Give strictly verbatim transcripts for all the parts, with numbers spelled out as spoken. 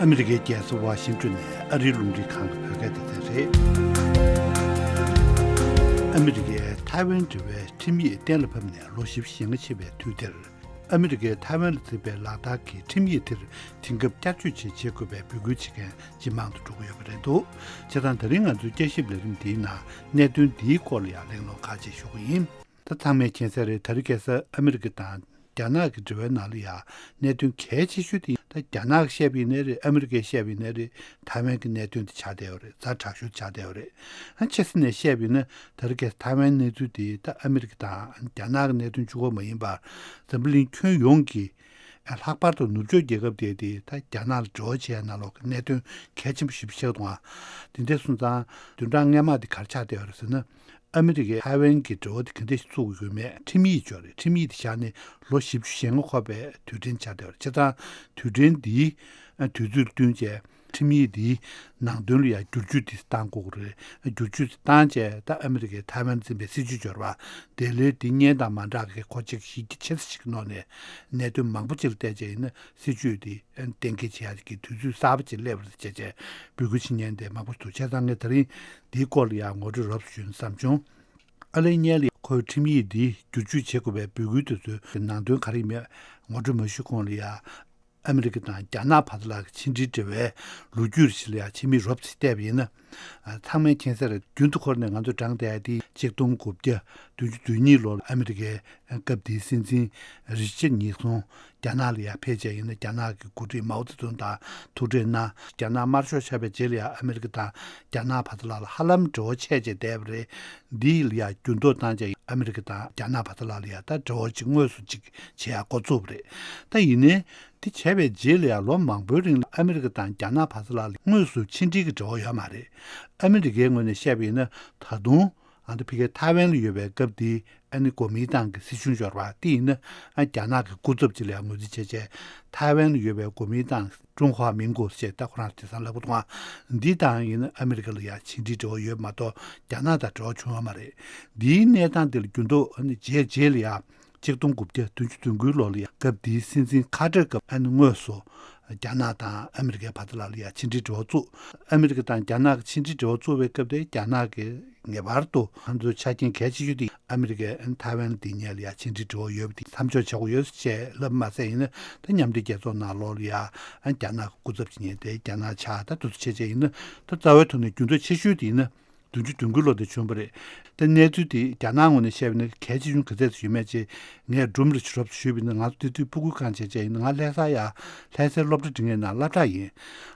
ཨ་མི་རི་ཀའི་རྒྱལ་ས་ཝ་ཤིང་ཏོན་ནས་ཨ་རིའི་རླུང་འཕྲིན་ཁང་གི་བོད་སྐད་སྡེ་ཚན་རེད། ཨ་མི་རི་ཀས་ཐའེ་ཝན་འབྲེལ་བའི་ཁྲིམས་ཡིག་གཏན་ལ་ཕབ་ནས་ལོ་བཞི་བཅུ་ཞེ་ལྔ་ཕྱིན་པའི་དུས་འདིར། ཨ་མི་རི་ཀས་ཐའེ་ཝན་ལ་བརྩིས་པའི་ལག་བསྟར་གྱི་ཁྲིམས་ཡིག་དེར་དེང་སྐབས་བསྐྱར་བཅོས་ཅིག་བྱེད་དགོས་པའི་འབོད་སྐུལ་བྱེད་མཁན་ཇེ་མང་དུ་འགྲོ་གི་ཡོད་པ་རེད་འདུག་བྱས་ཙང་ད་རིང་ང་ཚོའི་བསྐྱར་ཞིབ་ལས་རིམ་འདིའི་ནང་གནད་དོན་འདིའི་སྐོར་ལ་ཡང་གླེང་སློང་ཁག་ཅིག་ཞུ་གི་ཡིན། ད་ཚང་མས་མཁྱེན་གསལ་རེད། ད་རེས་ཁ་སང་ཨ་མི་རི་ཀ་དང་རྒྱ་ནག་གི་འབྲེལ་བའི་ནང་ལ་ཡང་གནད་དོན་གལ་ཆེ་ཤོས་དེ་ད་རྒྱ་ནག་གིས་བཤད་པ་ཡིན་ནའི་རེད། ཨ་མི་རི་ཀས་བཤད་པ་ཡིན་ནའི་རེད། ཐའེ་ཝན་གྱི་གནད་དོན་དེ་ཆགས་བསྡད་ཡོད་རེད། ཛ་དྲག་ཤོས་ཆགས་བསྡད་ཡོད་རེད། ཨ་ཕྱི་ས་ནས་བཤད་པ་ཡིན་ན་ད་རེས་ཁ་སང་ཐའེ་ཝན་གནས་ཚུལ་དེ་ད་ཨ་མི་རི་ཀ་དང་རྒྱ་ནག་གི་གནད་དོན་གཅིག་པོ་མ་ཡིན་པར་འཛམ་བུ་གླིང་ཁྱོན་ཡོངས་ཀྱི་ལྷག་པར་དུ་ནུབ་ཕྱོགས་རྒྱལ་ཁབ་དེ་དེ་ད་རྒྱ་ནག་ལ་འབྲེལ་བ་བྱེད་ཡ་ནང་ལོགས་ཀྱི་གནད་དོན་གལ་ཆེན་པོ་ཞིག་ཆགས་འདུག་ཨ། དེ་འདྲ་སོང་ཙང་བདུན་ཕྲག་སྔོན་མ་དེ་ག་རེ་ཆགས་བསྡད་ཡོད་རེད་ཟེར་ན། ཨ་མི་རི་ཀས་ཐའེ་ཝན་གྱི་འབྲེལ་བ་དེ་ག་འདྲ་ཞིག་བཙུགས་ཡོད་མེད་ཁྲིམས་ཡིག་ཅིག་ཡོད་རེད། ཁྲིམས་ཡིག་དེ་བཞག་ནས་ལོ་བཞི་བཅུ་ཞེ་ལྔ་འཁོར་བའི་དུས་དྲན་ཆགས་བསྡད་ཡོད་རེད། བྱས་ཙང་དུས་དྲན་འདིའི་དུས་ཚོད་བསྟུན་བྱས་ཁྲིམས་ཡིག་འདིའི་ནང་དོན་ལ་ཡང་བསྒྱུར་བཅོས་དེ་བཏང་དགོས་ཀྱི་རེད། བསྒྱུར་བཅོས་དེ་བཏང་བྱས་ད་ཨ་མི་རི་ཀས་ཐའེ་ཝན་འཛིན་པའི་སྲིད་བྱུས་འབྱོར་བ་དེ་ལས་དེ་གཉེན་དང་མ་འདྲ་གི་ཁོ་ཅིག་གཞི་རྒྱ་ཆེ་ས་ཞིག་གི་ནང་ནས་གནད་དོན་མང་པོ་ཅིག་ལ་བལྟས་བྱས་ཡིན་ན་སྲིད་བྱུས་དེ་གཏན་འཁེལ་བྱེད་ཡག་གི་དུས་ཚོད་གསར་པ་ཅིག་སླེབས་རེད་ཅེས་བྱས་འབོད་སྐུལ་བྱེད་མཁན་དེ་མང་པོ་འདུག་བྱས་ཙང་ངས་ད་རིང་འདིའི་སྐོར་ལ་ཡང་ངོ་སྤྲོད་རོབ་ཙམ་ཞུས་ན་བསམ་བྱུང་། ཨ་ལེ་ཉེ་ལ་ཁོའི་ཁྲིམས་ཡིག་འདི་བསྒྱུར་བཅོས་བྱེད་དགོས་པའི་འབོད་སྐུལ་དེ་ཚོའི་ནང་དོན་ག་རེ་ཡིན་མིན་ངོ་སྤྲོད་མ་ཞུས་གོང་ལ་ཡང་ཨ་མི་རི་ཀ་དང་རྒྱ་ནག་བར་དུ་ལ་ཕྱི་འབྲེལ་འབྲེལ་བའི་ལོ་རྒྱུས་ཞིག་ལ་ཡང་ཕྱི་མིག་རོབ་ཙམ་བལྟས་པ་ཡིན་ན། ཚང་མས་མཁྱེན་གསལ་རེད། རྒྱུན་དུ་འཁོར་ནས་ང་ཚོ་བགྲངས་བསྡད་ཡ་དེ་གཅིག་སྟོང་དགུ་བརྒྱ་བདུན་ཅུ་དོན་གཉིས་ལོར་ཨ་མི་རི་ཀའི་སྐབས་དེའི་སྲིད་འཛིན་རི་ཅར་ཉི་སོང་རྒྱ་ནག་ལ་ཡར་ཕེབས་བྱས་ཡིན་ན་རྒྱ་ནག་གི་འགོ་ཁྲིད་མའོ་ཙེ་ཏུང་དང་ཐུག་འཕྲད་གནང་། རྒྱ་ནག་དམར་ཤོག་ཆགས་པའི་རྗེས་ལ་ཡང་ཨ་མི་རི་ཀ་དང་རྒྱ་ནག་བར་དུ་ལ་ཧ་ལམ་འབྲེལ་བ་ཆད་བྱས་བསྡད་པ་རེད། འདི་ལ་ཡང་འགྱུར་ལྡོག་བཏང་བྱས་ཨ་མི་རི་ཀ་དང་རྒྱ་ནག་བར་དུ་ལ་ལ་ཡང་ད་འབྲེལ་བ་ཅིག་དངོས་སུ་ཅིག་བྱེད་ཡག་འགོ་བཙུགས་པ་རེད། ད་ཡིན་ནའི་དེ་བྱས་པའི་རྗེས་ལ་ཡང་ལོ་མང་པོའི་རིང་ལ་ཨ་མི་རི་ཀ་དང་རྒྱ་ནག་བར་དུ་ལ་ལ་དངོས་སུ་ཕྱི་འབྲེལ་གྱི་འབྲེལ་བ་ཡོད་མ་རེད། ཨ་མི་རི་ཀའི་ངོས་ནས་བཤད་པ་ཡིན་ན་ད་དུང་ཨ་ད་ཕ་གིའི་ཐའེ་ཝན་ལ་ཡོད་པའི་སྐབས་དེའི་ཨ་ནི་གོ་མིན་ཏང་གི་སྲིད་གཞུང་འབྱོར་བ་དེ་ཡིན་ན་ཨ་རྒྱ་ནག་གི་སྐུ་ཚབ་ཅིག་ལ་ཡང་ངོས་འཛིན་བྱས་བྱས་ཐའེ་ཝན་ལ་ཡོད་པའི་གོ་མིན་ཏང་ཀྲུང་ཧྭ་མིན་གོ་ཞེས་ད་ཁོ་རང་དེང་སང་ལབ་གི་འདུག་ཨ། འདི་དང་ཡིན་ན་ཨ་མི་རི་ཀ་ལ་ཡང་ཕྱི་འབྲེལ་འབྲེལ་བ་ཡོད་མ་གཏོགས་རྒྱ་ནག་དང་འབྲེལ་བ་བྱུང་ཡོད་མ་རེད། འདིའི་གནས་སྟངས་དེ་ལ་འགྱུར་ལྡོག་ཨ་ནི་རྗེས་རྗེས་ལ་ཡང་གཅིག་སྟོང་དགུ་བརྒྱ་བདུན་ཅུ་དོན་དགུའི་ལོ་ལ་ཡང་སྐབས་དེའི་སྲིད་འཛིན་ཁ་ཏར་སྐབས་ཨ་ནི་དངོས་སུ་རྒྱ་ནག་དང་ཨ་མི་རི་ཀའི་བར་དུ་ལ་ལ་ཡང་ཕྱི་འབྲེལ་འབྲེལ་བ་བཙུགས། ཨ་མི་རི་ཀ་དང་རྒྱ་ནག་གི་ཕྱི་འབྲེལ་འབྲེལ་བ་བཙུགས་པའི་སྐབས་དེ་རྒྱ་ནག་གི་ངེས་པར་དུ་ང་ཚོའི་ཆ་རྐྱེན་གལ་ཆེ་ཤོས་དེ་ཨ་མི་རི་ཀས་ཐའེ་ཝན་འདི་ཉིད་ལ་ཡང་ཕྱི་འབྲེལ་འབྲེལ་བ་ཡོད་པ་དེ་མཚམས་འཇོག་བྱ་དགོས་ཡོད་ཅེས་ལབ་མ་ཟད་ཡིན་ན་ད་མཉམ་འབྲེལ་རྒྱལ་ཚོགས་ནང་ལོགས་ལ་ཡང་རྒྱ་ནག་གི་སྐུ་ཚབ་ཅིག་ཉན་ཏེ་རྒྱ་ནག་ཆ་ད་དུ་བྱས་བྱས་ཡིན་ན་ད་རྩ་བའི་ཐོག་ནས་འགྱུར་ལྡོག་ཆེ་ཤོས་དེ་ཡིན་ན་བདུན་ཅུ་དོན་དགུ་ལོ་དེ་བྱུང་བ་རེད། ད་གནས་ཚུལ་དེ་རྒྱ་ནག་ངོས་ནས་བཤད་པ་ཡིན་ན་གལ་ཆེ་ཆུང་ག་ཚད་ཡོད་མེད་ཅེས་ངས་སྒྲུང་རེ་ཞུ་རོབ་ཞུས་པ་ཡིན་ན་ང་ཚོ་དེ་དུས་སྤུ་གུ་གང་བྱས་བྱས་ཡིན་ན་ང་ལྷ་ས་ཡ་ལྷ་སའི་སློབ་གྲྭ་འགྲིམ་མཁན་ནང་སློབ་གྲྭ་ཡིན།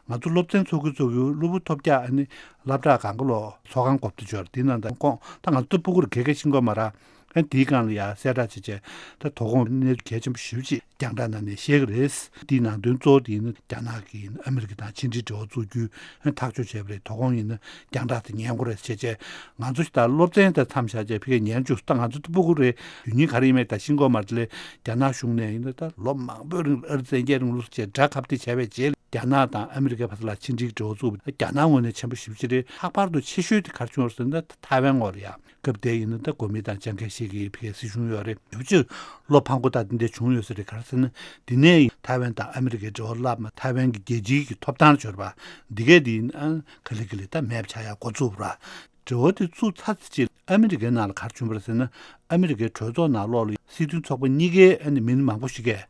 ང་ཚོ་སློབ་ཚན་ཚོགས་ཀྱི་ཚོགས་ཀྱི་གློ་བུར་ཐོལ་རྒྱག་ཨ་ནི་སློབ་གྲྭ་གང་ག་ལོ་ཚོགས་ཁང་སྒོ་ཐོག་འབྱོར་དེ་ནང་དང་ཁོང་ད་ང་ཚོ་སྤུ་གུར་གེ་གེ་ཤིང་གོ་མ་ར་ཨ་དེའི་སྒང་ལ་ཡ་གསལ་བསྒྲགས་བྱས་བྱས་ད་དོ་དགོང་གནས་ཚུལ་གལ་ཆེན་པོ་ཞེ་པོ་ཅིག་རྒྱང་བསྒྲགས་ནང་ནས་བཤད་ཀྱི་རེད། དེའི་ནང་དོན་གཙོ་བོ་དེ་ཡིན་ན་རྒྱ་ནག་གིས་ཨ་མི་རི་ཀ་དང་ཕྱི་འབྲེལ་འབྲེལ་བ་བཙུགས་རྒྱུ་ཐག་གཅོད་བྱས་པ་རེད། དོ་དགོང་ཡིན་ན་རྒྱང་བསྒྲགས་དེ་ཉན་དགོས་རེད་བྱས་བྱས་ང་ཚོ་ཞིག་ད་སློབ་ཚན་དང་མཚམས་བཞག་བྱས་ཕ་གིར་ཉན་བཅུག་ད་ང་ཚོ་སྤུ་གུ་རེད། དོན་སྙིང་ག་རེ་ཡིན་མེད་ད་ཤེས་ཀྱི་ཡོད་མ་རེད་དེ་ལས་རྒྱ་ནག་གཞུང་ནས་ཡིན་ན་ད་ལོ་མང་པོའི་རིང་ལ་ཨ་རི་བཙན་རྒྱལ་རིང་ལུགས་སུ་བྱས་དགྲ་ཁ་གཏད་བྱས་པའི་རྗེས་ལ་རྒྱ་ནག་དང་ཨ་མི་རི་ཀའི་བར་ལ་ཕྱི་འབྲེལ་འབྲེལ་བ་བཙུགས་པ་རྒྱ་ནག་ངོས་ནས་ཆེན་པོ་ཞེ་པོ་ཅིག་རེད། ལྷག་པར་དུ་ཆེ་ཤོས་དེ་ག་རེ་བྱུང་བ་རེད་ཟེར་ན་ཐའེ་ཝན་ངོས་ལ་ཡ། སྐབས་དེ་ཡིན་ན་ད་གོ་མིན་ཏང་ཅང་ཁེ་ཤེ་གི་ཕ་གིའི་སྲིད་གཞུང་ཡོད་རེད། ཡོད་ཕྱིར་བློ་ཕམ་གོ་ད་འདི་འདྲ་བྱུང་ཡོད་ས་རེད། ག་རེ་ཟེར་ན་འདི་ནས་ཐའེ་ཝན་དང་ཨ་མི་རི་ཀའི་འབྲེལ་བ་བརླག་མ་ཐའེ་ཝན་གྱི་རྒྱལ་སྤྱིའི་གི་ཐོབ་ཐང་འབྱོར་བ་འདི་གས་འདི་ཡིན་ཨ་ག་ལེ་ག་ལེ་ད་མེད་པ་ཆགས་ཡག་འགོ་བཙུགས་པ་ར། འབྲེལ་བ་དེ་བཙུགས་ཚར་ཚེ་ཅིག་ཨ་མི་རི་ཀའི་ནང་ལ་ག་རེ་བྱུང་བ་རེད་ཟེར་ན་ཨ་མི་རི་ཀའི་གྲོས་ཚོགས་ནང་ལོགས་ལ་སྲིད་དོན་ཚོགས་པ་གཉིས་ཀའི་ཨ་ནི་མི་སྣ་མང་པོ་ཞིག་གིས་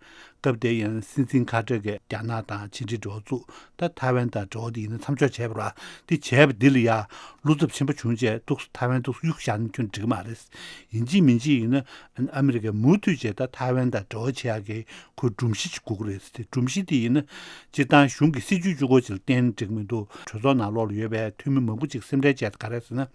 སྐབས་དེ་ཡང་སྲིད་འཛིན་ཁ་ཏར་གྱིས་རྒྱ་ནག་དང་ཕྱི་འབྲེལ་འབྲེལ་བ་བཙུགས། ད་ཐའེ་ཝན་དང་འབྲེལ་བ་དེ་ཡིན་ན་མཚམས་འཇོག་བྱས་པ་རེད། དེ་བྱས་པ་འདི་ལ་ཡ་བློ་འཚབ་ཆེན་པོ་བྱུང་རྗེས་ཏོག་ཙམ་ཐའེ་ཝན་ཏོག་ཙམ་གཡུག་བཞག་ན་ཁྱོན་འགྲིག་གི་མ་རེད། ཡིན་གཅིག་མིན་གཅིག་ཡིན་ན་ཨ་མི་རི་ཀས་མུ་མཐུད་བྱས་ད་ཐའེ་ཝན་དང་འབྲེལ་བ་བྱེད་ཡག་གི་ཁོས་སྒྲོམ་གཞི་ཅིག་དགོས་ཀྱི་རེད་ཟེར་ཏེ། སྒྲོམ་གཞི་དེ་ཡིན་ན་སྤྱིར་བཏང་གཞུང་གི་སྲིད་ཇུས་གཅིག་པོ་ཅིག་ལ་བརྟེན་འགྲིག་མི་འདུག་གྲོས་ཚོགས་ནང་ལོགས་ལ་ཡོད་པའི་འཐུས་མི་མང་པོ་ཅིག་སེམས་ཁྲལ་བྱས་ད་ག་རེ་ཟེར་ན།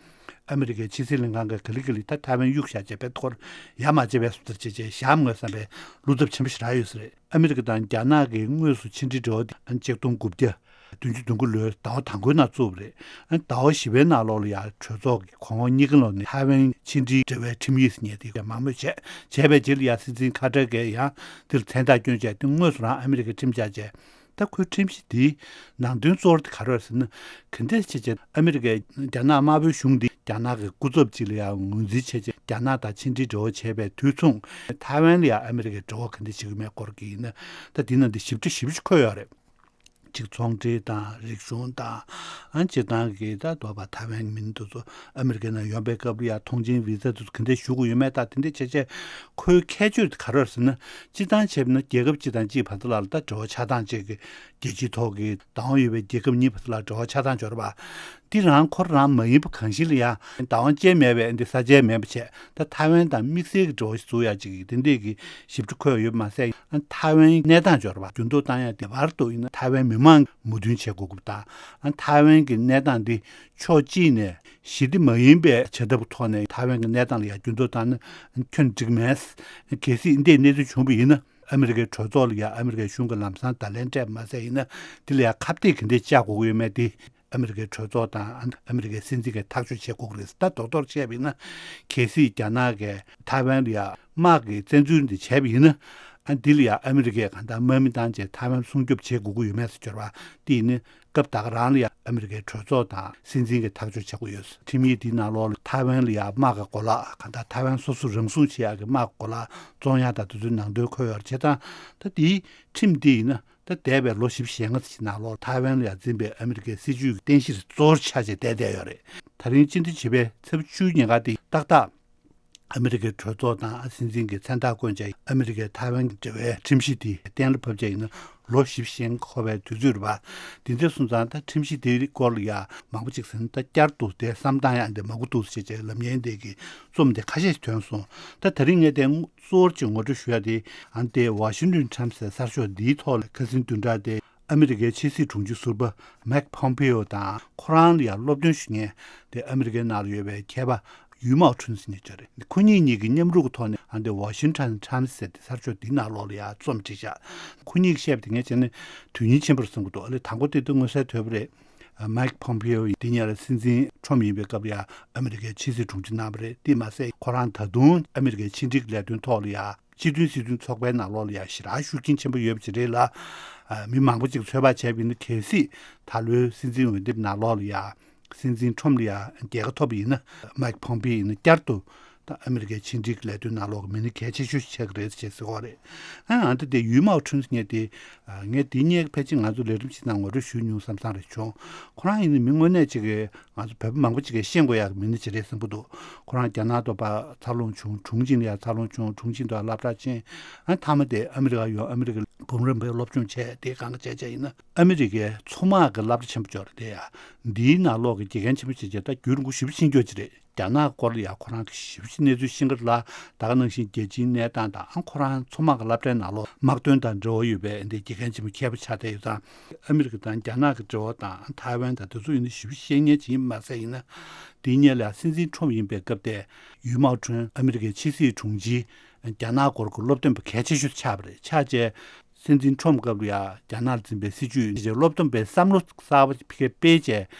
ཨ་མི་རི་ཀའི་ཕྱི་སྲིད་ལྷན་ཁང་གིས་ག་ལེ་ག་ལེ་ད་ཐའེ་ཝན་གཡུག་བཞག་བྱས་པའི་ཐོག་ཡ་མ་བྱས་པའི་སུ་ལྟར་བྱས་བྱས་བཞག་མ་དགོས་བསམ་པའི་བློ་འཚབ་ཆེན་པོ་ཞིག་རག་ཡོད་ས་རེད། ཨ་མི་རི་ཀ་དང་རྒྱ་ནག་གི་དངོས་སུ་ཕྱི་འབྲེལ་འབྲེལ་བ་དེ་ཆིག་སྟོང་དགུ་བརྒྱ་བདུན་ཅུ་དོན་དགུ་ལོའི་ཟླ་བ་དང་པོའི་ནང་བཙུགས་པ་རེད། ཨ་ཟླ་བ་བཞི་པའི་ནང་ལོགས་ལ་ཡང་གྲོས་ཚོགས་ཀྱི་གོང་འོག་གཉིས་ཀའི་ལོགས་ནས་ཐའེ་ཝན་ཕྱི་འབྲེལ་འབྲེལ་བའི་ཁྲིམས་ཡིག་ཟེར་མཁན་དེ་མང་མོས་བྱས། བྱས་པའི་རྗེས་ལ་ཡང་སྲིད་འཛིན་ཁ་ཏར་གྱིས་ཡང་དེར་མཚན་རྟགས་བསྐྱོན་བྱས་ཏེ་དངོས་སུ་རང་ཨ་མི་རི་ཀའི་ཁྲིམས་འཆར་བྱས། ད་ཁོའི་ཁྲིམས་གཞི་འདིའི་ནང་དོན་གཙོ་བོ་དེ་ག་རེ་རེད་ཟེར་ན། ག་འདྲ་བྱས་བྱས་ཨ་མི་རི་ཀའི་རྒྱ་ནག་དམར་པོའི་གཞུང་འདི་རྒྱ་ནག་གི་སྐུ་ཚབ་ཅིག་ལ་ཡང་ངོས་འཛིན་བྱས་བྱས་རྒྱ་ནག་དང་ཕྱི་འབྲེལ་འབྲེལ་བ་བྱས་པའི་དུས་མཚུངས་ཐའེ་ཝན་ལ་ཡང་ཨ་མི་རི་ཀས་འབྲེལ་བ་ག་འདྲ་བྱེད་ཀྱི་མེད་སྐོར་གྱི་ཡིན་ན་ད་འདི་ནང་འདི་ཞིབ་ཕྲ་ཞིབ་ཕྲ་འཁོད་ཡོད་རེད། གཅིག་ཚོང་འབྲེལ་དང་རིག་གཞུང་དང་། ཨ་སྤྱིར་བཏང་གི་ད་དོ་བ་ཐའེ་ཝན་གྱི་མི་སྣ་དེ་ཚོ་ཨ་མི་རི་ཀའི་ནང་ཡོང་པའི་སྐབས་ལ་ཡ་ཐོངས་མཆན་བི་ཟ་དེ་ཚོ་ག་འདྲས་ཞུ་དགོས་ཡོད་མེད་དང་དེ་འདྲས་བྱས་བྱས་ཁོའི་ཁྱད་ཆོས་དེ་ག་རེ་རེད་ཟེར་ན། སྤྱིར་བཏང་བྱས་པ་ན་རྒྱལ་ཁབ་གཅིག་དང་གཅིག་བར་དུ་ལ་ད་འབྲེལ་བ་ཆགས་སྟངས་བཅས་ཀྱི་རྒྱལ་སྤྱིའི་ཐོག་གི་བདག་དབང་ཡོད་པའི་རྒྱལ་ཁབ་གཉིས་བར་དུ་ལ་འབྲེལ་བ་ཆགས་སྟངས་འབྱོར་བ། འདི་རང་ཁོ་རང་མ་ཡིན་པ་གང་ཞིག་ལ་ཡང་བདག་དབང་ཅན་མེད་པའི་འདི་ས་ཆའི་མེད་པ་བྱས། ད་ཐའེ་ཝན་དང་དམིགས་བསལ་གྱི་འབྲེལ་བ་ཞིག་བཙུགས་ཡ་ཅིག་དེ་འདྲས་ཀྱི་ཞིབ་ཕྲ་འཁོད་ཡོད་པ་མ་ཟད། ཨ་ཐའེ་ཝན་གནས་སྟངས་འབྱོར་བ་འགྱུར་ལྡོག་བཏང་ཡ་དེ་བར་དུ་ཡིན་ན་ཐའེ་ཝན་མི་མང་མོས་མཐུན་བྱེད་དགོས་ཀྱི་དང་། ཨ་ཐའེ་ཝན་གྱི་གནས་སྟངས་འདི་ཕྱོགས་གཅིག་ནས་ཞི་བདེ་མ་ཡིན་པའི་བྱ་ཐབས་ཀྱི་ཐོག་ནས་ཐའེ་ཝན་གྱི་གནས་སྟངས་ལ་ཡང་འགྱུར་ལྡོག་བཏང་ན་ཁྱོན་འགྲིག་མེད། གལ་སྲིད་འདི་འདྲའི་གནས་ཚུལ་བྱུང་བ་ཡིན་ན། ཨ་མི་རི་ཀའི་གྲོས་ཚོགས་ལ་ཡང་ཨ་མི་རི་ཀའི་གཞུང་གིས་ལམ་སང་བརྡ་ལན་སྤྲད་པ་མ་ཟད་ཡིན་ན། འདི་ལ་ཡང་ཁ་གཏད་ག་འདྲས་བཅག་དགོས་ཀྱི་ཡོད་མེད་དེ། ཨ་མི་རི་ཀའི་གྲོས་ཚོགས་དང་ཨ་མི་རི་ཀའི་སྲིད་འཛིན་གྱིས་ཐག་གཅོད་བྱེད་དགོས་ཀྱི་རེད། ད་རྡོག་རྡོག་བཤད་པ་ཡིན་ན། གལ་སྲིད་རྒྱ་ནག་གིས་ཐའེ་ཝན་ལ་ཡང་དམག་གི་བཙན་འཛུལ་འདི་བྱས་པ་ཡིན་ན། ཨ་འདི་ལ་ཡང་ཨ་མི་རི་ཀས་གང་ལྟར་དམག་མི་བཏང་བྱས་ཐའེ་ཝན་སྲུང་སྐྱོབ་བྱེད་དགོས་ཀྱི་ཡོད་མེད་ཟེར་འབྱོར་བ་འདི་ཡིན་ན། སྐབས་ད་ག་རང་ལ་ཡང་ཨ་མི་རི་ཀའི་གྲོས་ཚོགས་དང་སྲིད་འཛིན་གྱིས་ཐག་གཅོད་བྱེད་དགོས་ཡོད། ཁྲིམས་ཡིག་འདིའི་ནང་ལོགས་ལ་ཐའེ་ཝན་ལ་ཡང་དམག་གི་གོ་ལག་གང་ལྟར་ཐའེ་ཝན་སོ་སོ་རང་སྲུང་བྱེད་ཡག་གི་དམག་གི་གོ་ལག་བཙོང་ཡག་དང་དེ་ཚོའི་ནང་དོན་འཁོད་ཡོད་རེད། བྱས་ཙང་ད་འདིའི་ཁྲིམས་འདི་ཡིན་ན། ད་འདས་པའི་ལོ་བཞི་བཅུ་ཞེ་ལྔ་ཙམ་ནང་ལོགས་ཐའེ་ཝན་ལ་ཡང་འཛིན་པའི་ཨ་མི་རི་ཀའི་སྲིད་ཇུས་ཀྱི་རྟེན་གཞི་གཙོ་བོར་ཆགས་བྱས་བསྡད་བསྡད་ཡོད་རེད། ད་རིང་སྤྱི་ཟླ་བཞི་པའི་ཚེས་བཅུ་ཉིན་ཀ་དེ་ཏག་ཏག་ཨ་མི་རི་ཀའི་གྲོས་ཚོགས་དང་སྲིད་འཛིན་གྱི་མཚན་རྟགས་བསྐོན་བྱས་ཨ་མི་རི་ཀའི་ཐའེ་ཝན་གྱི་འབྲེལ་བའི་ཁྲིམས་གཞི་དེ་གཏན་ལ་ཕབ་བྱས་ཡིན་ན་ལོ་བཞི་བཅུ་ཞེ་ལྔ་འཁོར་བའི་དུས་ཚོད་རེད་པ། དེ་འདྲ་སོང་ཙང་ད་ཁྲིམས་གཞི་དེའི་སྐོར་ལ་ཡང་མང་པོ་ཅིག་ཟེར་ན་ད་བསྐྱར་དུ་དེ་བསམ་བཏང་ཡག་འདི་མང་པོ་འདུག་ཟེར་བྱས་ལབ་མཁན་དེ་གི་རྩོམ་དེ་ཁ་ཤས་ཤིག་ཐོན་སོང་། ད་ད་རིང་ངས་དེ་གཙོ་བོར་ཅིག་ངོ་སྤྲོད་ཞུ་ཡ་དེ། ཨ་ནི་དེ་Washington Times་ཟེར་གསར་ཤོག་འདིའི་ཐོག་ལ་ཁ་སང་བདུན་ཕྲག་དེ་ཨ་མི་རི་ཀའི་ཕྱི་སྲིད་དྲུང་ཆེ་ཟུར་པ་Mike Pompeo་དང་ཁོ་རང་ལ་ཡང་སློབ་སྟོན་ཞུ་མཁན་དེ་ཨ་མི་རི་ཀའི་ནང་ལ་ཡོད་པའི་མཁས་པ་ཡུས་མའོ་ཁྲུན་ཟེར་མཁན་ཅིག་རེད། ཁོ་གཉིས་གཉིས་ཀྱི་མཉམ་རུབ་ཀྱི་ཐོག་ནས་ཨ་ནི་དེ་Washington Times་ཟེར་དེ་གསར་ཤོག་འདིའི་ནང་ལོགས་ལ་ཡང་རྩོམ་བྲིས་བཞག་ཁོ་གཉིས་ཀྱིས་བཤད་པ་དེ་ངས་བྱས་ན་དོན་སྙིང་ཆེན་པོ་རེད་བསམ་གྱི་འདུག་ཨ་ལས་དང་པོ་དེ་དུས་མངོན་གསལ་དོད་པོ་རེད། Mike Pompeo་ཡིས་དེ་སྔོན་ལ་སྲིད་འཛིན་ཁྲོམ་ཡིན་པའི་སྐབས་ལ་ཡང་ཨ་མི་རི་ཀའི་ཕྱི་སྲིད་དྲུང་ཆེ་གནང་བ་རེད། དེ་མ་ཟད་ཁོ་རང་ད་དུང་ཨ་མི་རི་ཀའི་ཕྱི་འབྲེལ་གྱི་ལས་དོན་ཐོག་ལ་ཡང་སྤྱི་མཐུན་སྲིད་དོན་ཚོགས་པའི་ནང་ལོགས་ལ་ཡང་ཞེ་དྲག་ཤུགས་རྐྱེན་ཆེན་པོ་ཡོད་པ་ཅིག་རེད་ལ། ཨ་མི་མང་པོ་ཅིག་ཚོད་དཔག་བྱས་པ་ཡིན་ན་གལ་སྲིད་ད་ལོའི་སྲིད་འཛིན་འོས་འདེམས་ནང་ལོགས་ལ་ཡང་སྲིད་འཛིན་ཁྲོམ་ལ་ཡང་རྒྱལ་ཁ་ཐོབ་པ་ཡིན་ན་Mike Pompeo་ཡིན་ན་བསྐྱར་དུ་ད་ཨ་མི་རི་ཀའི་ཕྱི་འབྲེལ་གྱི་ལས་དོན་ནང་ལོགས་ཀྱི་མི་སྣ་གལ་ཆེ་ཤོས་ཤིག་ཆགས་ཀྱི་རེད་ཅེས་ཟེར་གྱི་ཡོད་རེད། ཨ་ཨ་ད་དེ་ཡུས་མའོ་ཁྲུན་ཟེར་མཁན་དེ། ཨ་ངས་དེ་སྔོན་ཕལ་ཆེར་ང་ཚོ་ལས་རིམ་ཞིག་ནང་ངོ་སྤྲོད་ཞུས་མྱོང་བསམ་བསམ་རེ་བྱུང་། ཁོ་རང་ཡིན་ན་མི་དངོས་གནས་ཅིག་གི་ང་ཚོ་བོད་པ་མང་པོ་ཅིག་གིས་ཤེས་དགོས་ཡག་གི་མི་སྣ་ཅིག་རེད་བསམ་གྱི་འདུག་ཁོ་རང་རྒྱ་ནག་ཏུ་ཕར་འཚར་ལོངས་བྱུང་། དྲུང་ཆེ་ལ་ཡང་འཚར་ལོངས་བྱུང་། དྲུང་ཆེ་དུ་སློབ་གྲྭ་ཕྱིན། ཨ་མཐའ་མ་དེ་ཨ་མི་རི་ཀ་ཡོང་། ཨ་མི་རི་ཀའི་འབུམ་རམས་པའི་སློབ་སྦྱོང་བྱས། དེ་གང་ག་བྱས་བྱས་ཡིན་ན་ཨ་མི་རི་ཀའི་མཚོ་དམག་གི་སློབ་གྲྭ་ཆེན་པོ་ཅིག་ཡོད་རེད། དེ་ཡང་འདིའི་ནང་ལོགས་ཀྱི་དགེ་རྒན་ཆེན་པོ་བྱས་བྱས་ད་རྒྱུན་རིང་པོ་ཞེ་པོ་ཕྱིན་ཡོད་ཅིག་རེད། རྒྱ་ནག་སྐོར་ལ་ཡང་ཁོ་རང་གིས་ཞེ་པོ་ཅིག་གནས་ཚུལ་ཤེས་ཀྱི་རེད་ལ། ད་ག་ནང་བཞིན་རྒྱལ་སྤྱིའི་གནས་སྟངས་དང་། ཨང་ཁོ་རང་མཚོ་དམག་གི་སློབ་གྲྭའི་ནང་ལོགས་དམག་དོན་དང་འབྲེལ་བ་ཡོད་པའི་འདི་དགེ་རྒན་ཆེན་པོ་མཁས་པ་ཆགས་བསྡད་ཡོད་ཙང་། ཨ་མི་རི་ཀ་དང་རྒྱ་ནག་གི་འབྲེལ་བ་དང་ཐའེ་ཝན་དང་དེ་ཚོ་ཡིན་ན་ཞེ་པོ་ཤེས་མཁན་ཅིག་ཡིན་པ་མ་ཟད་ཡིན་ན། དེའི་སྔོན་ལ་སྲིད་འཛིན་ཁྲོམ་ཡིན་པའི་སྐབས་དེ་ཡུས་མའོ་ཁྲུན་ཨ་མི་རི་ཀའི་ཕྱི་སྲིད་དྲུང་ཆེ་རྒྱ་ནག་སྐོར་གྱི་སློབ་སྟོན་པ་གལ་ཆེ་ཤོས་ཆགས་པ་རེད། ཆགས་བྱས། སྲིད་འཛིན་ཁྲོམ་སྐབས་ལ་ཡང་རྒྱ་ནག་ལ་འཛིན་པའི་སྲིད་ཇུས་ཀྱི་སློབ་སྟོན་པའི་བསམ་བློ་གསར་པ་ཕ་གིར་སྤེལ་བྱས་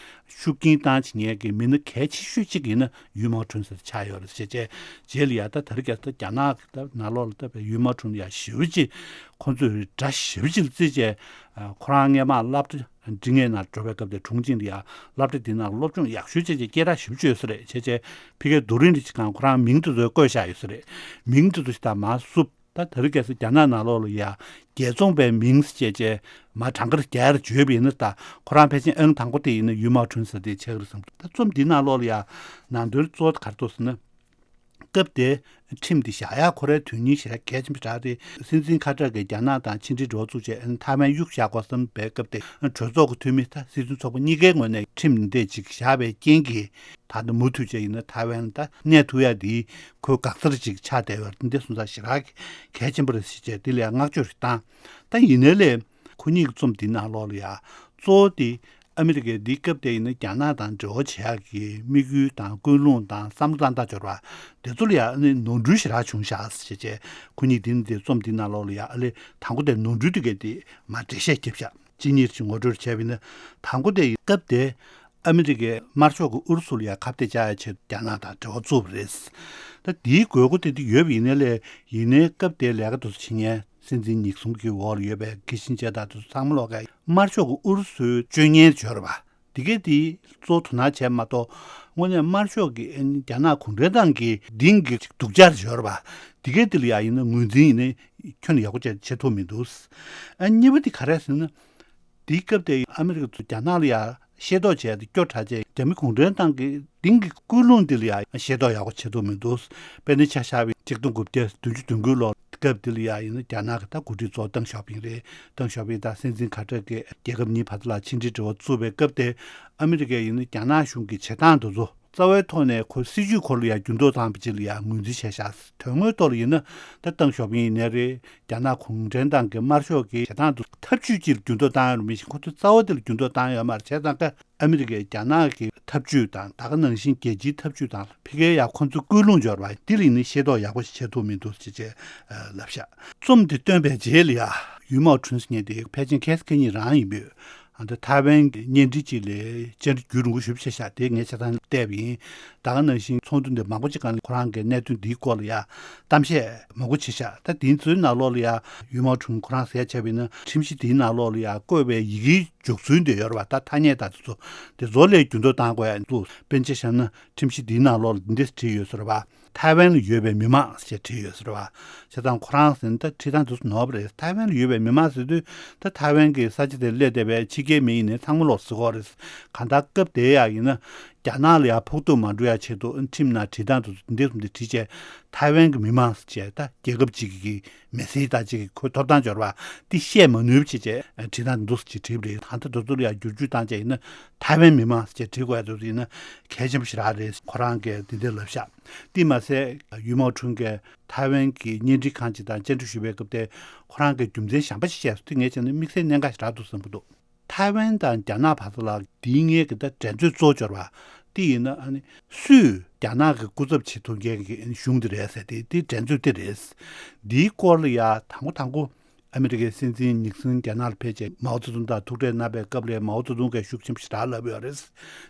ཤུགས་རྐྱེན་བཏང་བྱེད་མཁན་གྱི་མི་སྣ་གལ་ཆེ་ཤོས་གཅིག་ཡིན་ན་ཡུས་མའོ་ཁྲུན་ཟེར་ཆགས་ཡོད་རེད་ཟེར་བྱས། རྗེས་ལ་ཡང་ད་དེ་རིང་ཁ་སང་རྒྱ་ནག་གི་ད་ནང་ལོགས་ལ་ད་བའི་ཡུས་མའོ་ཁྲུན་ཡང་ཞེ་པོ་ཅིག་ཁོང་ཚོས་དགྲ་ཞེ་པོ་ཅིག་ལ་བརྩིས་བྱས། ཁོ་རང་སྔོན་མ་སློབ་གྲྭ་འབྲི་མཁན་ནང་འགྲོ་བའི་སྐབས་དེ་དྲུང་ཆེ་ལ་ཡང་སློབ་གྲྭ་དེ་ནང་སློབ་སྦྱོང་ཡག་ཤོས་བྱས་བྱས་སྐད་གྲགས་ཞེ་པོ་ཅིག་ཡོད་ས་རེད། བྱས་བྱས་ཕ་གིར་རྡོ་རིང་རེ་ཅིག་སྒང་ཁོ་རང་མིང་དེ་ཚོ་བཀོད་བཞག་ཡོད་ས་རེད། མིང་དེ་ཚོ་ཞིག་ད་མར་བསུབ། ད་དེ་རིང་ཁ་སང་རྒྱ་ནག་ནང་ལོགས་ལ་ཡ་རྒྱལ་བཙོང་པའི་མིང་ཟེར་བྱས་བྱས་མར་གྲངས་ཀར་རྒྱག་ཡར་བརྗོད་པ་ཡིན་ན། ད་ཁོ་རང་ཕལ་ཆེར་ཨང་དང་པོ་དེ་ཡིན་ན་ཡུས་མའོ་ཁྲུན་ཟེར་དེ་ཆགས་ཀྱི་རེད་བསམ། ད་རྩོམ་འདི་ནང་ལོགས་ལ་ཡ་ནང་དོན་གཙོ་བོ་ག་རེ་འདུག་ཟེར་ན། སྐབས་དེ་ཁྲིམས་འདི་བཞག་ཡ་ཁོ་རའི་དོན་སྙིང་ཞེ་དྲག་གལ་ཆེན་པོ་ཞེ་དྲག་རེད། སྲིད་འཛིན་ཁ་ཏྲག་གིས་རྒྱ་ནག་དང་ཕྱི་འབྲེལ་འབྲེལ་བ་བཙུགས་བྱས་ཨ་ནི་ཐའེ་ཝན་གཡུག་བཞག་དགོས་བསམ་པའི་སྐབས་དེ་གྲོས་ཚོགས་ཀྱི་འཐུས་མི་ད་སྲིད་དོན་ཚོགས་པ་གཉིས་ཀའི་ངོས་ནས་ཁྲིམས་འདི་འདྲ་ཅིག་བཞག་པའི་རྐྱེན་གྱིས། ད་ལྟ་མུ་མཐུད་བྱས་ཡིན་ན་ཐའེ་ཝན་ད་གནས་ཐུབ་ཡ་འདི་ཁོའི་འགག་རྩར་ཅིག་ཆགས་བསྡད་ཡོད་རེད། འདི་སོང་ཙང་ཞེ་དྲག་གལ་ཆེན་པོ་རེད་ཟེར་བྱས་འདི་ལ་ཡང་བསྔགས་བརྗོད་རེ་བཏང་། ད་ཡིན་ནའི་ལས་ཁོ་གཉིས་ཀྱི་རྩོམ་འདི་ནང་ལོགས་ལ་ཡ་གཙོ་བོ་དེ་ཨ་མི་རི་ཀས་འདི་སྐབས་དེ་ཡིན་ན་རྒྱ་ནག་དང་འབྲེལ་བ་བྱེད་ཡག་གི་དམིགས་ཡུལ་དང་ཀུན་སློང་དང་བསམ་བློ་བཏང་སྟངས་འབྱོར་བ་དེ་ཚོ་ལ་ཡ་ཨ་ནི་ནོར་འཁྲུལ་ཞེ་དྲག་བྱུང་བཞག་ཟེར་བྱས། ཁོ་གཉིས་འདི་ནི་དེ་རྩོམ་འདི་ནང་ལོགས་ལ་ཡ་ཨ་ལས་དང་པོ་དེ་ནོར་འཁྲུལ་དེ་གས་དེ་མར་འགྲེལ་བཤད་བརྒྱབ་བཞག་གཅིག་གཉིས་ཅིག་ངོ་སྤྲོད་བྱས་པ་ཡིན་ན། དང་པོ་དེ་སྐབས་དེ་ཨ་མི་རི་ཀས་དམར་ཤོག་གི་ཨུ་རུ་སུ་ལ་ཡང་ཁ་གཏད་བཅག་ཡ་ཆེད་རྒྱ་ནག་དང་འབྲེལ་བ་བཙུགས་པ་རེད། ད་དེའི་དགོས་མཁོ་དེ་འདི་ཡོད་པ་ཡིན་ནའི་ལས་ཡིན་ནའི་སྐབས་དེའི་ལས་ཀ་དེ་ཚོ་བྱེད་མཁན་སྲིད་འཛིན་ནིག་སོན་གྱི་འོག་ལ་ཡོད་པའི་ཁི་སིན་ཇར་དང་དེ་ཚོ་ཚང་མ་ལོག་ག་དམར་ཤོག་གི་ཨུ་རུ་སུའི་སྤྱོད་ངན་འབྱོར་བ་དེ་གས་དེ་གཙོ་བོ་དོ་སྣང་བྱས་མ་གཏོགས། དངོས་གནས་དམར་ཤོག་གི་ཨ་ནི་རྒྱ་ནག་གུང་ཁྲན་ཏང་གི་གདིང་གི་སྡུག་ཅག་འབྱོར་བ་དེ་གས་དེ་ལ་ཡང་ཡིན་ན་ངོས་འཛིན་ཡིན་ནའི་ཁྱོན་ནས་ཡག་པོ་བྱས་བྱེད་ཐུབ་མི་འདུག་ཨ་གཉིས་པ་དེ་ག་རེ་ཟེར་ན། འདིའི་སྐབས་དེ་ཨ་མི་རི་ཀ་ཚོ་རྒྱ་ནག་ལ་ཡ་ཤེས་རྟོགས་བྱས་ཏེ་སྐྱོ་དྲགས་བྱས། རྒྱ་མི་གུང་ཁྲན་ཏང་གི་དེང་གི་ཀུན་སློང་འདི་ལ་ཡ་ཤེས་རྟོགས་ཡག་པོ་བྱེད་ཐུབ་མི་འདུག་དཔེར་ན་ཆ་བཞག་པའི་ཆིག་སྟོང་དགུ་བརྒྱ་བདུན་ཅུ་དོན་དགུ་ལོ་སྐབས་འདི་ལ་ཡ་ཡིན་ན་རྒྱ་ནག་གི་ད་འགོ་ཁྲིད་གཙོ་བོ་ཏེང་ཞའོ་ཕིང་རེད། ཏེང་ཞའོ་ཕིང་དང་སྲིད་འཛིན་ཁ་ཏྲེ་གི་རྒྱལ་ཁབ་གཉིས་བར་དུ་ལ་ཕྱི་འབྲེལ་འབྲེལ་བ་བཙུགས་པའི་སྐབས་དེ་ཨ་མི་རི་ཀས་ཡིན་ན་རྒྱ་ནག་གཞུང་གི་བྱེད་སྟངས་དེ་ཚོ་རྩ་བའི་ཐོག་ནས་ཁོ་སྲིད་ཇུས་སྐོར་ལ་ཡང་འགྱུར་ལྡོག་བཏང་བ་ཅིག་ལ་ཡང་ངོས་འཛིན་བྱས་ཤག་དོན་དངོས་ཐོག་ལ་ཡིན་ན་ད་ཏེང་ཞའོ་ཕིང་ཡིན་ནའི་རེད། རྒྱ་ནག་གུང་ཁྲན་ཏང་གི་དམར་ཤོག་གི་བྱེད་སྟངས་དེ་ཐབས་ཇུས་ཅིག་ལ་འགྱུར་ལྡོག་བཏང་ཡོད་མི་ཤེས། ཁོ་ཚོའི་རྩ་བ་དེ་ལ་འགྱུར་ལྡོག་བཏང་ཡོད་མ་རེད། བྱས་ཙང་ཀ་ཨ་མི་རི་ཀས་རྒྱ་ནག་གི་ཐབས་ཇུས་དང་ད་ག་ནང་བཞིན་རྒྱལ་སྤྱིའི་ཐབས་ཇུས་དང་ཕ་གིའི་ཡང་ཁོ་ཚོའི་ཀུན་སློང་འབྱོར་བ་འདི་ལ་ཡིན་ན་ཤེས་རྟོགས་ཡག་པོ་ཞིག་བྱེད་ཐུབ་མི་འདུག་ཅེས་བྱས་ལབ་ཤག་རྩོམ་འདི་བཏོན་པའི་རྗེས་ལ་ཡ་ཡུས་མའོ་ཁྲུན་ཟེར་མཁན་དེ་ཕལ་ཆེར་ཁེ་སི་ཁེ་ཉིན་རང་ཡིན་པས། ཨ་ད་ཐའེ་ཝན་གྱི་བརྙན་འཕྲིན་གཅིག་ལས་བཅར་འདྲི་རྒྱུན་རིང་པོ་ཞེ་པོ་བྱས་ཤག་དེ་ངས་ཆ་ཚང་བལྟས་པ་ཡིན། ད་ག་ནང་བཞིན་ཚོགས་འདུ་འདི་མང་པོ་ཅིག་སྒང་ལ་ཁོ་རང་གི་གནད་དོན་འདིའི་སྐོར་ལ་ཡ་གཏམ་བཤད་མང་པོ་བྱས་ཤག་ད་དེ་ཚོའི་ནང་ལོགས་ལ་ཡ་ཡུས་མའོ་ཁྲུན་ཁོ་རང་ཟེར་ཡ་བྱས་པ་ཡིན་ན་ཁྲིམས་གཞི་འདིའི་ནང་ལོགས་ལ་ཡ་བཀོད་པའི་ཡི་གེའི་འཇུག་ཚུལ་འདི་ཡོད་རེད་པ། ད་ཐ་སྙད་དང་དེ་ཚོ་དེ་ཚོ་ལ་འགྱུར་ལྡོག་བཏང་དགོས་ཡ་འདུག་དཔེར་ན་ཆ་བཞག་ན་ཁྲིམས་གཞི་འདིའི་ནང་ལོགས་ལ་འདི་འདྲ་བྲིས་ཡོད་ཟེར་བ། ཐའེ་ཝན་ལ་ཡོད་པའི་མི་མང་ཞེས་བྲིས་ཡོད་ཟེར་བ། བྱས་ཙང་ཁོ་རང་ཟེར་ན་ད་བྲིས་སྟངས་དེ་ཚོ་ནོར་བ་རེད། ཐའེ་ཝན་ལ་ཡོད་པའི་མི་མང་ཟེར་དུས་ད་ཐའེ་ཝན་གྱི་ས་ཆ་དེར་སླེབས་བསྡད་པའི་ཕྱི་རྒྱལ་མི་ཡིན་ནའི་ཚང་མ་ལོག་ཟེར་གྱི་ཡོད་རེད། གང་ལྟར་སྐབས་དེ་ཡང་ཡིན་ན་རྒྱ་ནག་ལ་ཡང་ཕོག་ཐུག་མ་འགྲོ་ཡ་ཆེད་དུ་ཁྲིམས་ནང་བྲིས་སྟངས་དེ་ཚོ་འདི་འདྲ་བཟོ་འདི་བྲིས་བྱས་ཐའེ་ཝན་གྱི་མི་མང་ཟེར་བྱས་ད་རྒྱལ་ཁབ་ཅིག་གི་མི་སེར་དང་ཅིག་གི་ཁོ་ཐོབ་ཐང་འབྱོར་བ་འདི་བཤད་མ་ནུས་པ་བྱས་བྱས་བྲིས་སྟངས་འདུག་ཅེས་བྲིས་པ་རེད། ད་ལྟ་དེ་ཚོ་ལ་ཡང་བསྒྱུར་བཅོས་བཏང་བྱས་ཡིན་ན་ཐའེ་ཝན་མི་མང་ཟེར་བྱས་བྲིས་དགོས་ཡ་དེ་ཚོ་ཡིན་ན་གལ་ཆེན་པོ་ཞེ་དྲག་རེད། ཁོ་རང་གིས་འདི་འདྲ་ལབ་ཤག་དེས་མ་ཟད་ཡུས་མའོ་ཁྲུན་གྱིས་ཐའེ་ཝན་གྱི་བརྙན་འཕྲིན་ཁང་ཅིག་དང་བཅར་འདྲི་ཞུས་པའི་སྐབས་དེ་ཁོ་རང་གིས་རྒྱུ་མཚན་གཞན་པ་ཞིག་བཤད་སོང་། དེ་ངས་བྱས་ན་དམིགས་བསལ་གནད་འགག་ཞེ་དྲག་འདུག་བསམ་གྱི་འདུག་ཐའེ་ཝན་དང་རྒྱ་ནག་བར་དུ་ལ་འདིའི་སྔོན་གྱི་ད་འགྲན་རྩོད་གཙོ་བོ་འབྱོར་བ་དེ་ཡིན་ན་ཨ་ནི་སུས་རྒྱ་ནག་གི་སྐུ་ཚབ་བྱེད་ཐུབ་མཁན་གྱི་གཞུང་དེ་རེད་ཟེར་དེ་དེ་འགྲན་རྩོད་དེ་རེད། འདིའི་སྐོར་ལ་ཡ་དང་པོ་དང་པོ་ཨ་མི་རི་ཀའི་སྲིད་འཛིན་ནིག་སན་རྒྱ་ནག་ལ་ཕེབས་རྗེས་མའོ་ཙེ་ཏུང་དང་ཐུག་འཕྲད་གནང་པའི་སྐབས་ལ་མའོ་ཙེ་ཏུང་གིས་ཤུགས་ཆེན་པོ་ཞེ་དྲག་ལབ་ཡོད་རེད།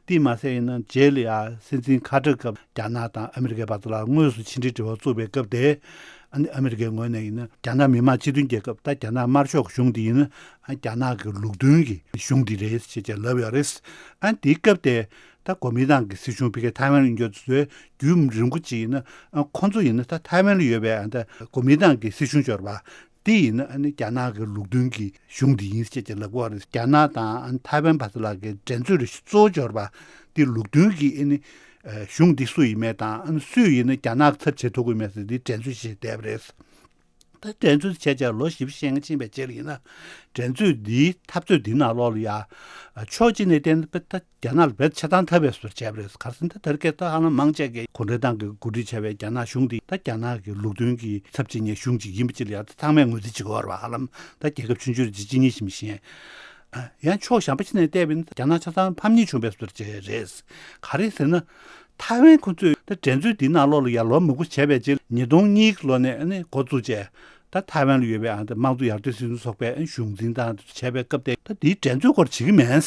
དེས་མ་ཟད་ཡིན་ན་རྗེས་ལ་ཡང་སྲིད་འཛིན་ཁ་ཏར་སྐབས་རྒྱ་ནག་དང་ཨ་མི་རི་ཀའི་བར་དུ་ལ་དངོས་སུ་ཕྱི་འབྲེལ་འབྲེལ་བ་བཙུགས་པའི་སྐབས་དེ་ཨ་ནི་ཨ་མི་རི་ཀའི་ངོས་ནས་ཡིན་ན་རྒྱ་ནག་མི་དམངས་སྤྱི་མཐུན་རྒྱལ་ཁབ་ད་རྒྱ་ནག་དམར་ཤོག་གི་གཞུང་དེ་ཡིན་ན་ཨ་རྒྱ་ནག་གི་ལུགས་མཐུན་གྱི་གཞུང་དེ་རེད་ཅེས་ཀྱང་ལབ་ཡོད་རེད། ཨ་དེའི་སྐབས་དེ་ད་གོ་མིན་ཏང་གི་སྲིད་གཞུང་ཕ་གིའི་ཐའེ་ཝན་ལ་ཡོད་ཚོའི་རྒྱུན་རིང་པོ་ཅིག་ཡིན་ན་ཨ་ཁོང་ཚོ་ཡིན་ན་ད་ཐའེ་ཝན་ལ་ཡོད་པའི་ཨ་ད་གོ་མིན་ཏང་གི་སྲིད་གཞུང་འབྱོར་བ། དེ་ཡིན་ན་ཨ་ནི་རྒྱ་ནག་གི་ལུགས་མཐུན་གྱི་གཞུང་འདི་ཡིན་ཅེས་ཀྱི་ལབ་ཀྱི་ཡོད་རེད། རྒྱ་ནག་དང་ཨ་ནི་ཐའེ་ཝན་བར་དུ་ལ་གི་འགྲན་རྩོད་རེ་ཞིག་གཙོ་བོ་འབྱོར་བ་འདི་ལུགས་མཐུན་གྱི་ཨ་ནི་ཨ་གཞུང་འདི་སུ་ཡིན་མེད་དང་ཨ་ནི་སུས་ཡིན་ན་རྒྱ་ནག་གི་ཚབ་བྱེད་ཐུབ་ཀྱི་མེད་ཟེར་འདི་འགྲན་རྩོད་བྱས་བསྡད་པ་རེད། ད་འགྲན་རྩོད་བྱས་བྱས་ལོ་བཞི་བཅུ་ཞེ་ལྔ་ཕྱིན་པའི་རྗེས་ལ་ཡིན་ན་འགྲན་རྩོད་འདིའི་འཐབ་རྩོད་འདི་ནང་ལོགས་ལ་ཡ་ཕྱོགས་གཅིག་ནས་བལྟས་ན་ད་རྒྱ་ནག་ལ་རྦད་ཆ་ཚང་འཐབ་པའི་བཟོ་འདྲ་བྱས་པ་རེད། ག་རེ་ཟེར་ན་ད་ལྟ་གི་ད་ཧ་ལམ་མང་ཆེ་གིས་གུང་ཁྲན་ཏང་གིས་གོ་སྒྲིག་བྱས་པའི་རྒྱ་ནག་གཞུང་འདི་ད་རྒྱ་ནག་གི་ལུགས་མཐུན་གྱི་ཚབ་བྱེད་མཁན་གཞུང་ཅིག་ཡིན་པ་ཅིག་ལ་ཡ་ད་ཚང་མས་ངོས་འཛིན་བྱེད་ཀྱི་ཡོད་རེད་པ། ཧ་ལམ་ད་རྒྱལ་ཁབ་ཆུང་ཆུང་རེད། གཅིག་གཉིས་ཤིག་མི་ཤེས། ཡང་ཕྱོགས་གཞན་པ་ཞིག་ནས་བལྟས་པ་ཡིན་ན་རྒྱ་ནག་ཆ་ཚང་ཕམ་ཉེས་བྱུང་བའི་བཟོ་འདྲ་ཅིག་རེད། ག་རེ་ཟེར་ན་ཐའེ་ཝན་ཁོ་ཚོས་ད་འགྲན་རྩོད་འདིའི་ནང་ལོགས་ལ་ཡ་ལོ་མང་པོ་བྱས་པའི་རྗེས་ཉིས་སྟོང་གཉིས་ལོ་ནས་ཨ་ནི་འགོ་བཙུགས་བྱས། ད་ཐའེ་ཝན་ལ་ཡོད་པའི་ཨ་ད་དམངས་གཙོ་ཡར་ཐོན་སྲིད་གཞུང་ཚོགས་པའི་གཞུང་འཛིན་དང་བྱས་པའི་སྐབས་དེ་ད་དེའི་འགྲན་རྩོད་སྐོར་བྱེད་ཀྱི་མེད།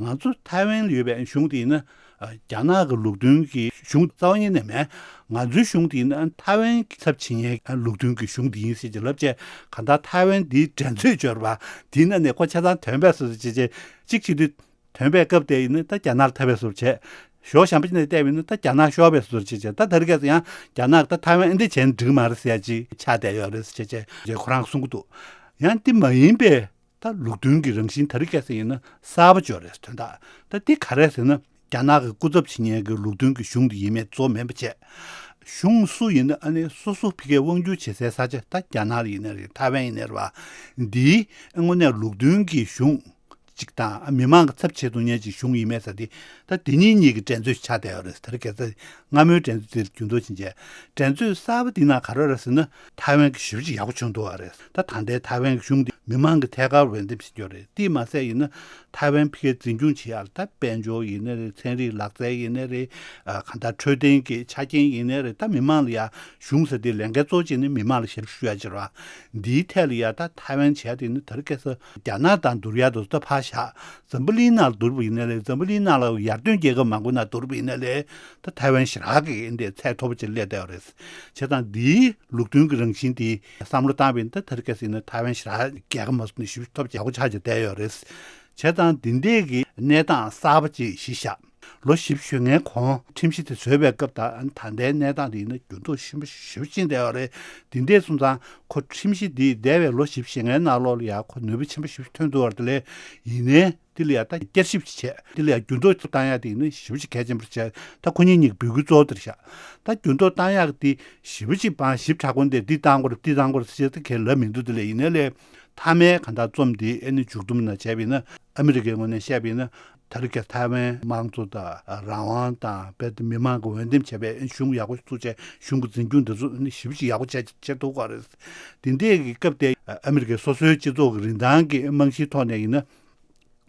ང་ཚོ་ཐའེ་ཝན་ལ་ཡོད་པའི་གཞུང་དེ་ཡིན་ན་རྒྱ་ནག་གི་ལུགས་མཐུན་གྱི་གཞུང་རྩ་བ་ཉིད་ནས་མེད། ང་ཚོའི་གཞུང་དེ་ཡིན་ན་ཐའེ་ཝན་གྱི་ཚབ་བྱེད་མཁན་ལུགས་མཐུན་གྱི་གཞུང་དེ་ཡིན་ཟེར་གྱི་ལབ་བྱས་གང་ལྟར་ཐའེ་ཝན་དེའི་འགྲན་རྩོད་འབྱོར་བ་དེ་ཡིན་ན་ནས་ཁོ་ཆ་ཚང་དོན་པས་སོ་སོ་བྱེད་བྱས་གཅིག་བྱེད་དུས། ཐོན་པའི་སྐབས་དེ་ཡིན་ན་ད་རྒྱ་ནག་ལ་འཐབ་པའི་བཟོ་བྱས། ཕྱོགས་གཞན་པ་ཅིག་ནས་བལྟས་པ་ཡིན་ན་ད་རྒྱ་ནག་ཤོར་བའི་བཟོ་བྱས་བྱས། ད་དེ་རིང་ཁ་སང་ཡང་རྒྱ་ནག་ད་ཐའེ་ཝན་ཨེ་འདྲ་བྱས་ན་འགྲིག་མ་རེད་ཟེར་ཡ་ཅིག་ཆགས་བསྡད་ཡོད་རེད་ཟེར་བྱས་བྱས་ཁོ་རང་གསུང་གི་འདུག་ཡང་དེ་མ་ཡིན་པའི་ད་ལུགས་མཐུན་གྱི་རང་བཞིན་དེ་རིང་ཁ་སང་ཡིན་ན་གསར་པ་ཅིག་ཡོད་རེད། དོན་དག་ད་དེ་ག་རེ་ཟེར་ན་རྒྱ་ནག་གི་སྐུ་ཚབ་བྱེད་མཁན་གྱི་ལུགས་མཐུན་གྱི་གཞུང་དེ་ཡིན་མིན་གཙོ་བོ་མིན་པ་བྱས། གཞུང་སུ་ཡིན་ན་ཨ་ནི་སོ་སོ་ཕ་གིའི་དབང་སྒྱུར་བྱེད་སའི་ས་ཆ་ད་རྒྱ་ནག་ཡིན་ནའི་རེད། ཐའེ་ཝན་ཡིན་ནའི་རེད་བ། འདིའི་དངོས་གནས་ལུགས་མཐུན་གྱི་གཞུང་ཅིག་དང་མི་མང་གི་ཚབ་བྱེད་ཐུབ་མཁན་ཅིག་གཞུང་ཡིན་མེད་ཟེར་དེ་ད་དེ་གཉིས་གཉིས་ཀྱི་འགྲན་རྩོད་ཆགས་བསྡད་ཡོད་རེད། དེ་རིང་ཁ་སང་སྔ་མོའི་འགྲན་རྩོད་དེ་འགྱུར་ལྡོག་ཕྱིན་རྗེས་འགྲན་རྩོད་གསར་པ་འདི་ནང་ག་རེ་རེད་ཟེར་ན་ཐའེ་ཝན་གྱི་ཞབས་ཕྱི་ཡག་པོ་བྱུང་འདུག་བ་རེད། ད་ད་ལྟའི་ཐའེ་ཝན་གྱི་གཞུང་འདི་མི་མང་གི་ཐད་ཀར་འོས་འདེམས་བྱེད་རྒྱུ་རེད། དེས་མ་ཟད་ཡིན་ན་ཐའེ་ཝན་ཕ་གིར་འཛིན་སྐྱོང་བྱེད་ཡག་ད་དཔལ་འབྱོར་ཡིན་ནའི་རེད། ཚན་རིག་ལག་རྩལ་ཡིན་ནའི་རེད། གང་ལྟར་འཕྲོད་བསྟེན་གྱི་ཆ་རྐྱེན་ཡིན་ནའི་རེད། ད་མི་མང་ལ་ཡ་གཞུང་ཟེར་དེ་ལས་འགན་གཙོ་བོ་བྱས་ནས་མི་མང་ལ་ཞབས་ཞུ་ཞུ་ཡ་ཅིག་རེད་བ། འདིའི་ཐད་ལ་ཡ་ད་ཐའེ་ཝན་བྱས་དེ་ནི་དེ་རིང་ཁ་སང་རྒྱ་ནག་དང་བསྡུར་ཡ་དེ་ཚོ་ད་ཕར་བཞག་འཛམ་བུ་གླིང་ནང་བསྡུར་བ་ཡིན་ན་ལས་འཛམ་བུ་གླིང་ནང་ལ་ཡར་ཐོན་རྒྱལ་ཁབ་མང་པོ་ནང་བསྡུར་བ་ཡིན་ན་ལས་ད་ཐའེ་ཝན་ཞེ་དྲག་གི་འདི་ཚད་མཐོ་པོ་ཅིག་སླེབས་བསྡད་ཡོད་རེད། བྱས་ཙང་འདིའི་ལུགས་མཐུན་གྱི་རང་བཞིན་དེ་བསམ་བློ་བཏང་བ་ཡིན་ན་ད་དེ་རིང་ཁ་སང་ཡིན་ན་ཐའེ་ཝན་ཞེ་དྲག་རྒྱལ་ཁབ་མ་སོང་ནས་ཞིབ་ཐོབ་ཡག་པོ་ཆགས་ཀྱི་བསྡད་ཡོད་རེད། བྱས་ཙང་འདི་འདྲས་ཀྱི་གནས་སྟངས་གསར་པ་ཅིག་གཞི་བཞག་ལོ་བཞི་བཅུ་ཞེ་ལྔའི་གོང་ཁྲིམས་གཞི་དེ་བཟོས་པའི་སྐབས་དང་ད་ལྟའི་གནས་སྟངས་དེ་ཡིན་ན་འགྱུར་ལྡོག་ཆེན་པོ་ཞེ་པོ་ཕྱིན་བསྡད་ཡོད་རེད། དེ་འདྲ་སོང་ཙང་ཁོ་ཁྲིམས་གཞི་འདི་འདས་པའི་ལོ་བཞི་བཅུ་ཞེ་ལྔའི་ནང་ལོགས་ལ་ཡང་ཁོ་ནུས་པ་ཆེན་པོ་ཞེ་པོ་ཐོན་འདུག་བར་དེ་ལས་ཡིན་ནའི་དེ་ལ་ཡང་ད་བསྐྱར་ཞིབ་ཅིག་བྱས། དེ་ལ་ཡང་འགྱུར་ལྡོག་ཅིག་བཏང་ཡག་དེ་ཡིན་ན་ཞེ་པོ་ཅིག་གལ་ཆེན་པོ་རེད་བྱས། ད་ཁོ་གཉིས་གཉིས་ཀྱི་འབོད་སྐུལ་གཙོ་བོ་དེ་རེད་ཤག་ད་འགྱུར་ལྡོག་བཏང་ཡག་དེ་ཞེ་པོ་ཅིག་བང་ཞིབ་དྲག་པོ་འདི་འདི་བཏང་དགོས་རེད་འདི་བཏང་དགོས་རེད་ཟེར་ཏེ་གས་ལབ་མི་འདུག་དེ་ལས་ཡིན་ནའི་ལས་མཐའ་མའི་གང་ལྟར་རྩོམ་འདི་ཨེ་ནི་མཇུག་བསྡོམས་ན་བྱས་པ་ཡིན་ན་ཨ་མི་རི་ཀའི་ངོས་ནས་བཤད་པ་ཡིན་ན། ད་རེས་ཀྱི་ཐའེ་ཝན་དམངས་གཙོ་དང་རང་དབང་དང་དཔལ་ལྡན་མི་མང་གི་འོས་འདེམས་བྱས་པའི་གཞུང་ཡག་པོ་བཙུགས་བྱས་གཞུང་གི་འཛིན་སྐྱོང་འདི་ཚོ་ནི་ཞེ་པོ་ཅིག་ཡག་པོ་བྱས་བྱས་འདུག་ག་རེད། དེ་འདྲའི་གི་སྐབས་དེ་ཨ་མི་རི་ཀའི་སོ་སོའི་སྤྱི་ཚོགས་ཀྱི་རིན་ཐང་གི་རྨང་གཞིའི་ཐོག་ནས་ཡིན་ན་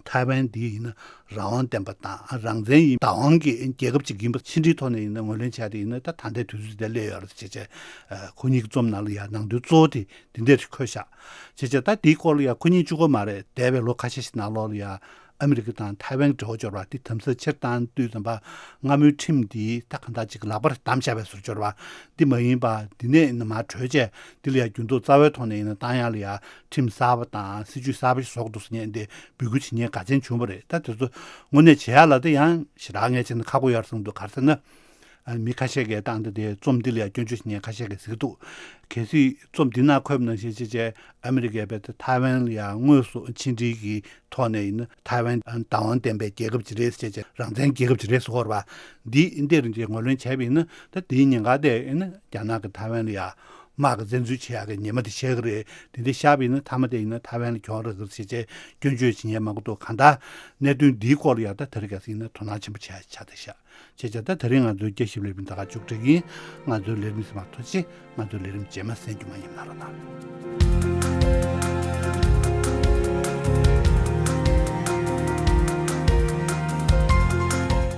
ཐའེ་ཝན་འདི་ཡིན་ན་རང་དབང་ལྡན་པ་དང་རང་བཙན་ཡིན་བདག་དབང་གི་རྒྱལ་ཁབ་ཅིག་ཡིན་པ་ཕྱི་འབྲེལ་ཐོག་ནས་ཡིན་ན་ངོས་ལེན་བྱས་ཏེ་ཡིན་ན་ད་ད་ལྟའི་དུས་ཚོད་དེ་སླེབས་ཡོད་རེད་ཅེས་བྱས་ཁོ་གཉིས་ཀྱི་རྩོམ་ནང་ལ་ཡང་ནང་དོན་གཙོ་བོ་དེ་དེ་འདྲ་ཞིག་འཁོད་བཞག་བྱས་བྱས་ད་དེའི་སྐོར་ལ་ཡང་ཁོ་གཉིས་གཅིག་པོ་མ་རེད། འདས་པའི་ལོ་ཁ་ཤས་ཤིག་ནང་ལོགས་ལ་ཡང་། ཨ་མི་རི་ཀ་དང་ཐའེ་ཝན་གྱི་འབྲེལ་བ་སྦྱོར་བ་འདི་དམ་ཟབ་ཆེར་བཏང་དུས་ཙམ་པ་སྔ་མོའི་ཁྲིམས་འདི་ད་གང་ལྟར་ཅིག་ལག་པར་བསྡམས་བཞག་པའི་བཟོ་སྦྱོར་བ་འདི་མ་ཡིན་པ་འདི་ནས་ནི་མར་གྲོལ་བྱས་འདི་ལ་ཡང་འགྱུར་ལྡོག་རྩ་བའི་ཐོག་ནས་ཡིན་ན་བཏང་ཡག་ལ་ཡང་ཁྲིམས་གསར་པ་དང་སྲིད་ཇུས་གསར་པ་ཞིག་བཟོ་དགོས་འདུག་ཟེར་མཁན་འདི་འབོད་སྐུལ་བྱེད་མཁན་ག་ཚད་བྱུང་བ་རེད། ད་དེ་ཚོ་དངོས་གནས་བྱེད་ཡག་ལ་ད་ཡང་ཞེ་དྲག་ངས་བྱས་ན་ཁག་པོ་ཡོད་རེད་བསམ་འདུག་ག་རེ་ཟེར་ན། ཨ་མི་ཁ་ཤས་ཀྱིས་བཏང་སྟེ་དེ་རྩོམ་འདི་ལ་ཡང་སྐྱོན་བརྗོད་བྱེད་མཁན་ཁ་ཤས་ཀྱིས་ཟེར་གྱི་འདུག་གལ་སྲིད་རྩོམ་འདི་ནང་འཁོད་པ་ནང་བཞིན་བྱས་བྱས་ཨ་མི་རི་ཀས་རྦད་དེ་ཐའེ་ཝན་ལ་ཡང་དངོས་སུ་ཕྱི་འབྲེལ་གྱི་ཐོག་ནས་ཡིན་ན་ཐའེ་ཝན་བདག་དབང་ལྡན་པའི་རྒྱལ་ཁབ་ཅིག་རེད་ཟེར་བྱས་རང་བཙན་རྒྱལ་ཁབ་ཅིག་རེད་ཟེར་བ་འདི་འདིར་འདི་ངོས་ལེན་བྱས་པ་ཡིན་ན་ད་དེའི་ཉེན་ཁ་དེ་ཡིན་ན་རྒྱ་ནག་གིས་ཐའེ་ཝན་ལ་ཡང་དམག་གི་བཙན་འཛུལ་བྱེད་ཡག་གི་ཉེས་མ་དེ་བཤད་གི་རེད། དེ་འདྲ་བཞག་པ་ཡིན་ན་མཐའ་མ་དེ་ཡིན་ན་ཐའེ་ཝན་ལ་གྱོང་རག་གི་རེད་ཟེར་བྱས་སྐྱོན་བརྗོད་བྱེད་མཁན་མང་པོ་འདུག་གང་ལྟར་གནད་དོན་འདིའི་སྐོར་ལ་ཡང་ད་དེ་རིང་ཁ་སང་ཡིན་ན་དོ་སྣང་ཆེན་པོ་བྱས་ཆགས་བསྡད་ཤག་བྱས་བྱས་ད་དེ་རིང་ང་ཚོའི་བསྐྱར་ཞིབ་ལས་རིམ་ད་ག་མཇུག་སྒྲིལ་གྱི་ཡིན། ང་ཚོའི་ལས་རིམ་གསན་པར་ཐུགས་རྗེ་ཆེ། ང་ཚོའི་ལས་རིམ་རྗེས་མ་གསན་རྒྱུ་མ་ཉམས་གནང་རོགས་གནང་།